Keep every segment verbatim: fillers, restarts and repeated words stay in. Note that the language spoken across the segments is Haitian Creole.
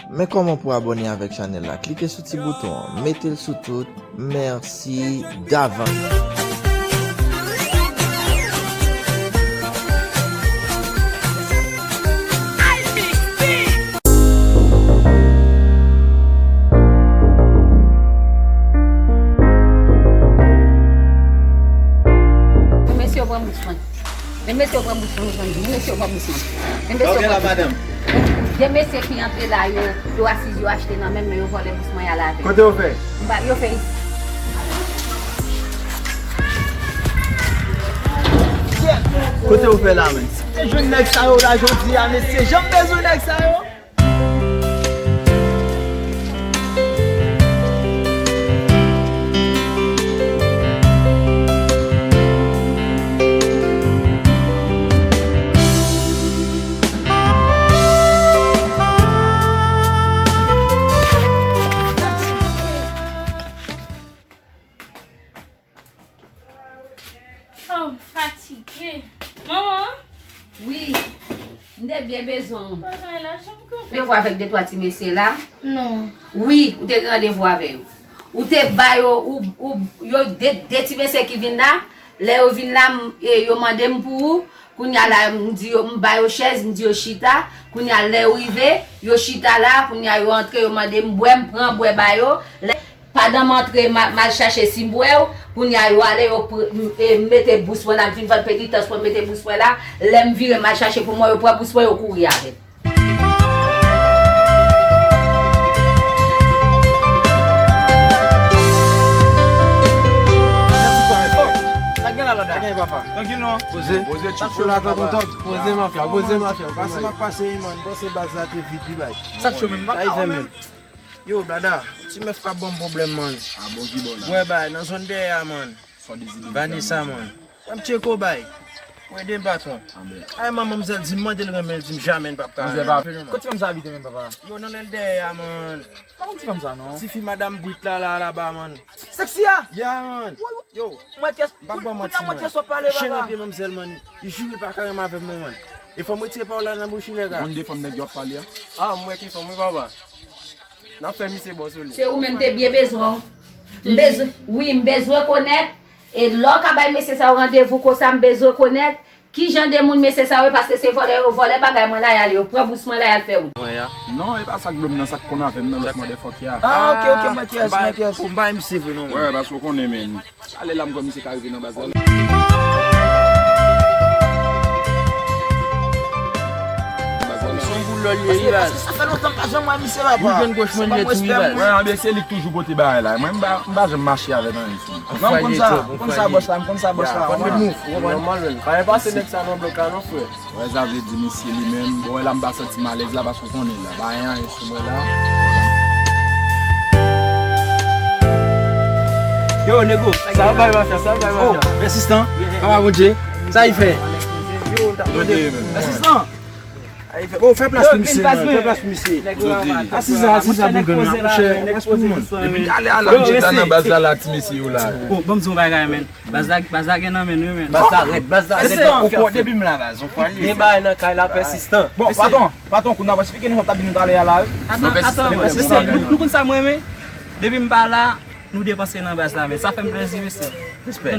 Men kòman pou abòne avèk chanèl la? Klike sou ti bouton an, mete l sou tout. Mèsi davans. Mesye yo pran bous mwen. Men mesye yo pran bous mwen, mesye yo pran bous mwen. Men mesye yo pran bous mwen. Gen mesye ki antre la, yo, yo asiz, yo achte nan men m, men yo vòlè bous mwen, y al avè l. Kote yo fè? M pa, yo fè isi. Kote yo fè la, menm? Si m te jwenn nèg sa yo la jodi a, mesye, jan m bezwen nèg sa yo. Oh, m fatige. Manman! Wi, m te byen bezwen w. Bagay la, jan m kanpe. Randevou avèk de twa ti mesye la? Non. Wi, ou te gen randevou avè yo. Ou te ba yo, ou, ou, yo de, de ti mesye ki vin la, lè yo vin la, m, e, yo mande m pou ou. Kounye a la, m di yo, m ba yo chèz, m di yo chita. Kounye a, lè yo rive, yo chita la. Kounye a, yo antre, yo mande m bwè, m pran bwè ba yo. Lè, pandan m antre, m a, m al chache si m bwè w. Kounye a, yo ale, yo pr-, m, e, m mete bous mwen la, m fin fè penitans mwen, m mete bous mwen la. Lè m vire, m al chache pou mwen, yo pran bous mwen, yo kouri avè l. Sa gen la, Landa? Sa gen, papa? Trankil, non? Poze. Poze, tchou. Poze, mafya, poze, mafya. Pase m ap pase, wi, man. Panse baz la te vid, wi, bay. Sa k cho menm? Yo, Dada, ti mèf k ap ban m pwoblèm, man. A bon, ki bò la? Wè, bay, nan zòn dèyè a, man. Vanessa, man. Wè m tcheko, bay. Wè, de patwon. Ay, manman, manzèl di m, mande l renmen l, di m jamè n p ap ka renmen. Kot ti fanm sa abite menm, papa? Yo, nan lèl dèyè a, man. Pa konn ti fanm sa, non. Tifi madanm Brit la, la, laba, man. Sexy a? Ya, man. Yo, m pa ban manti, man. Chen antre manzèl, man. Li jire l pa ka renmen avè m, non, man. E fò m retire pawòl la nan bouch li, nèg la. Ou konn de fanm nèg yo ap pale a? A, m wè ki fanm, wi, papa. N ap fè misye bon sou li. Se ou menm te byen bezwen w. M bezwen, wi, m bezwen konèt. E lè w ka bay mesye sa yo randevou konsa, m bezwen konèt ki jan de moun mesye sa yo ye, paske se vòlè yo vòlè bagay mwen la, y al, yo pran bous mwen la, y al fè wout. Mwen a. Non, e pa sa k dlo m nan, sa k konn avè m nan, lòt motherfucker a. Ah, ok, ok, Mathias, Mathias. Pou m bay misye vre non. Wè, paske w konnen, men. Talè la m kwè misye ka rive nan baz la. Son boulòl ye, wi, baz. Sa fè lontan m pa janm wè misye, papa. Ou jwenn goch mwen, li tou, wi, baz. Wè, anben se li k toujou pote bagay la. Mwen, m pa, m pa janm mache avè l anyen sou mwen. Non, m konn sa, m konn sa, bòs la, m konn sa, bòs la. Nòmal, men. Pa gen pase nèg sa nan blòk la, non, frè. Wè, sa vle di misye li menm. Bon, wè la m pa santi m alèz la, paske w konnen la. Pa gen anyen sou mwen la. Yo, nego, sa ap bay mafya, sa ap bay mafya. Oh, asistan, papa Bondye, sa y fè? Asistan. Bon, fè plas pou misye, man. Fè plas pou misye. Asistan, asistan pou grann la, monchè. Plas pou nou, man. Epi ale, ale, chita nan baz la, la, ti mesye yo la. Oh, ban m di yon bagay, men. Baz la, baz la gen nan men nou, men. Baz la rèd, baz la rèd. Asistan, ankò, depi m la, baz, yon fwa li. Gen bagay nan kay la, pèsistan. Bon, patwon, patwon, kounye a w esplike nou sa w t ap di nou talè a la, wi. Atann, atann, mesye, nou, nou konn sa mwen renmen? Depi m pa la, nou depanse nan baz la, men sa fè m plezi, mesye. Respè.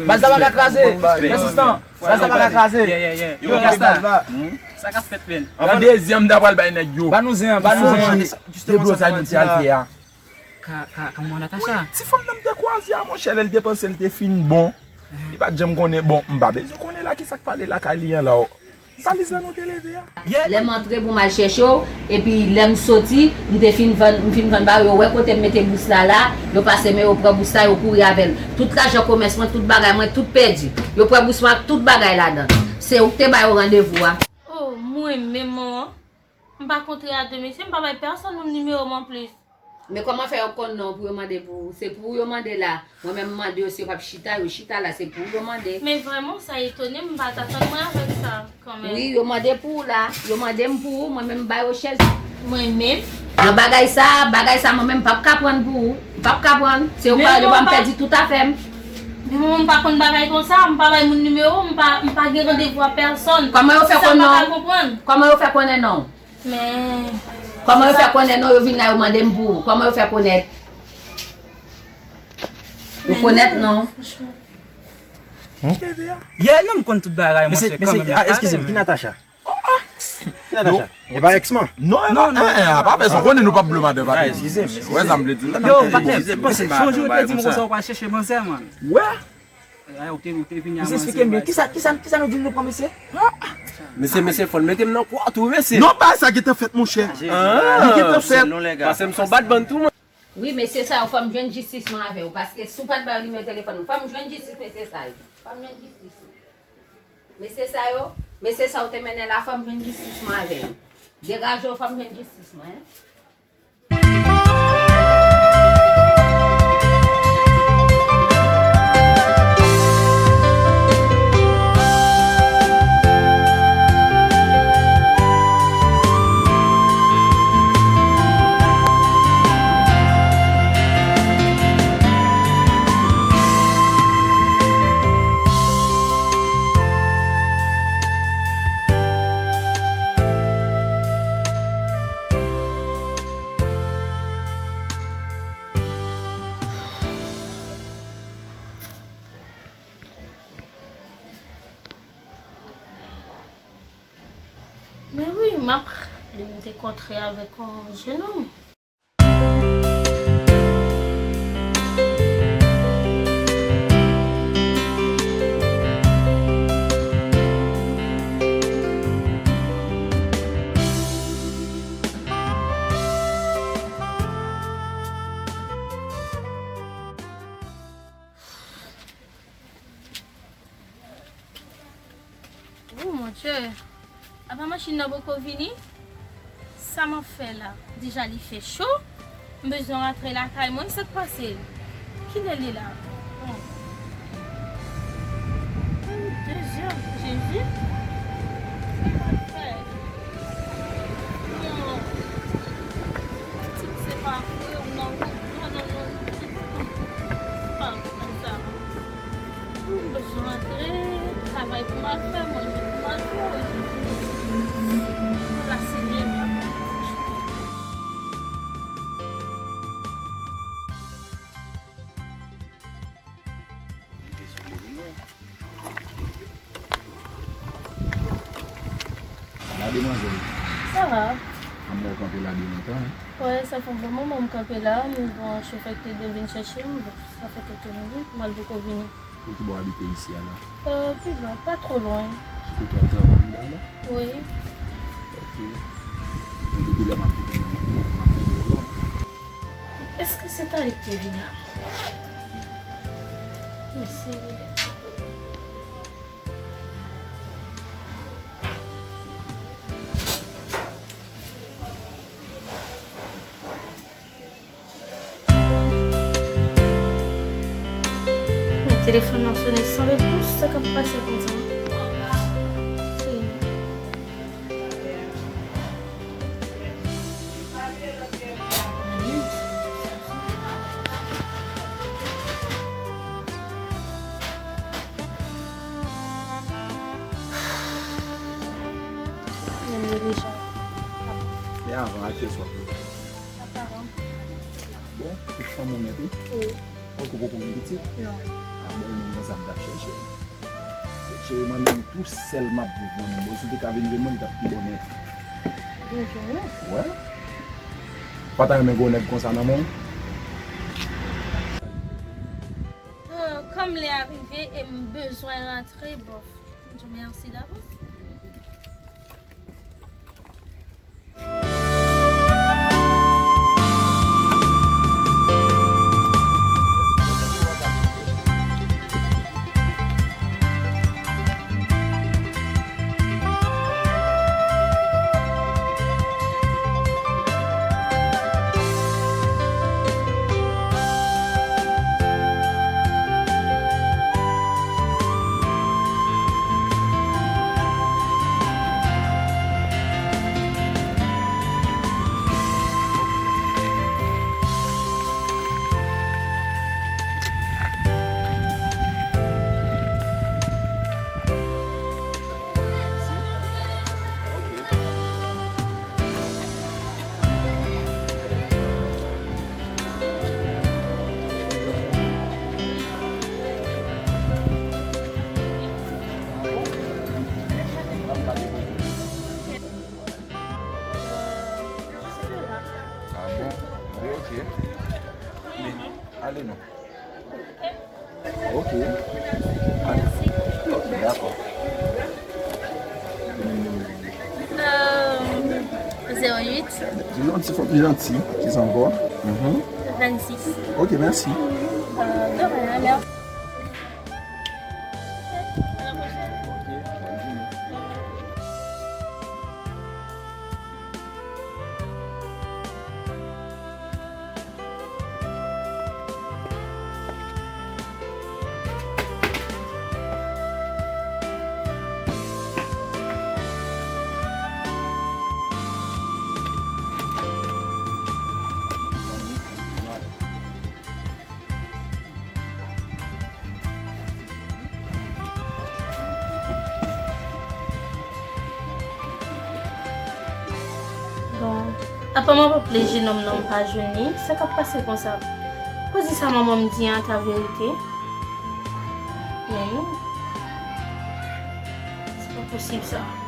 Baz la pa ka kraze, pèsistan. Baz la pa ka kraze. Yeah, yeah, yeah. Yo, baz la. Sa k ap fèt, men? Nan dezyèm, m ta pral bay nèg yo. Ba nou zen an, ba nou zen an. Deblozay nou te al fè a. Ka, ka, kòman Natacha? Wi, ti fanm nan m te kwaze a, monchè, lè l te panse l te fin bon. Li pa t janm konnen, bon, m pa bezwen konnen la ki sa k pale lakay li an la, o. Valiz la nou te leve a. Lè m antre pou m al chèche w, epi lè m soti, m te fin vann, m fin vann ba yo, yo wè kote m mete bous la la, yo pase men yo pran bous la, yo kouri avè l. Tout lajan komès mwen, tout bagay mwen, tout pèdi. Yo pran bous mwen ak tout bagay ladan. Se ou k te ba yo randevou a. Oh, mwen menm, manman. M pa kontre a de mesye, m pa bay pèsonn menm nimewo m anplis. Men kòman fè yo konn non pou yo mande pou ou? Se pou ou yo mande la. Mwen menm m mande yo si yo p ap chita, yo chita la, se pou ou yo mande. Men vrèman, sa etone m, m pa t atann mwen avèk sa kanmenm. Wi, yo mande pou ou la. Yo mande m pou ou, mwen menm m ba yo chèz. Mwen menm? Nan bagay sa, bagay sa mwen menm m p ap ka pran pou ou. M p ap ka pran. Se yo k pale, yo ban m pèdi tout afè m. Men mwen m pa konn bagay konsa, m pa bay moun nimewo, m pa, m pa gen randevou a pèsonn. Kòman yo fè konn non? Kòman yo fè konnen non? Men, Kòman yo fè konnen non yo vin la yo mande m pou ou? Kòman yo fè konnen? Ou konnen non? Yeah, non, m konn tout bagay, monchè, kanmenm. Ah, eskize m, ki Natacha? Ki Natacha? E pa ex mwen? Non, e pa, en, en, pa bezwen konnen nou p ap blow madan, pa. Eskize m. Wè sa m vle di la. Yo, patnè, panse, sonje ou te di m konsa ou pral chèche manzè, man. Wè. Ou te, ou te vini a manzè. Mesye, eksplike m byen. Kisa, kisa, kisa nou di nou pran, mesye? Mesye, mesye, fò n mete m nan kwa tou, mesye. Non, pa sa ki te fèt, monchè. Li ki te fèt. Pase m son bad bann tou, mwen. Wi, mesye sa yo, fò m jwenn jistis mwen avè yo, paske si w pa t ba yo nimewo telefòn mwen, fò m jwenn jistis mesye sa yo. Fò m jwenn jistis. Mesye sa yo, mesye sa yo te mennen la, fò m jwenn jistis mwen avè yo. Degaje w, fò m jwenn jistis mwen. Men wi, m ap, li m te kontre avèk yon jenòm. Oh mon Dieu. Apa machin nan poko vini? Sa m ap fè la? Deja li fè cho. M bezwen rantre lakay mwen. Sa k pase? Kilè li la? Bon. Dezè. Jezi. Sa m ap fè? Non. Tip se pa vre, m nan wout, m nan wout. Pa fè sa. M bezwen rantre, travay pou m al fè, manje pou m al fè. Ala Senyè. La demwazèl. Sa va? An mwen kanpe la de lontan, hein? Wè, sa fè yon bon moman m kanpe la, men bon, chofè ki te dwe vin chèche m, bon, sa fè kèk jou m al poko vini. Pou ki bò w abite isi a la? Euh, pi lwen, pa twò lwen. Ki kote w ap travay anndan la? Wi. Ok. Men depi lè m ap kite nou, m ap kite w la. Èske se Talik te vini a? Mèsi. Telefòn nan sonnen san repons, sa k ap pase konsa? Menm yo deja. E avan, ak kiyès w ap viv? Ak paran m. Bon, ou fanm ou mèt wi? Wi. Ou poko gen pitit? Non. A bon, ou menm nan sa m t ap chèche. Cheri, mwen menm tou sèl m ap viv mwen menm. Bon, si w te ka vin jwenn mwen, li t ap pi bòn nèt. Vin jwenn mwen? Wè. Ou pa ta renmen gwo nèg konsa nan men w? Ah, kòm lè a rive e m bezwen rantre, bòf. M di w mèsi davans. Men, ale non. Ok. Ale. Dakò. Euh, zéro huit. Janti, fò pi janti. Kisa ankò? Mhm. Vingt-six. Ok, mèsi. Euh, de rien, merci. Bon, apa m ap aple jenòm nan, m pa jwenn li. Sa k ap pase konsa? Koze sa manman m di an ta verite? Men non. Se pa posib sa.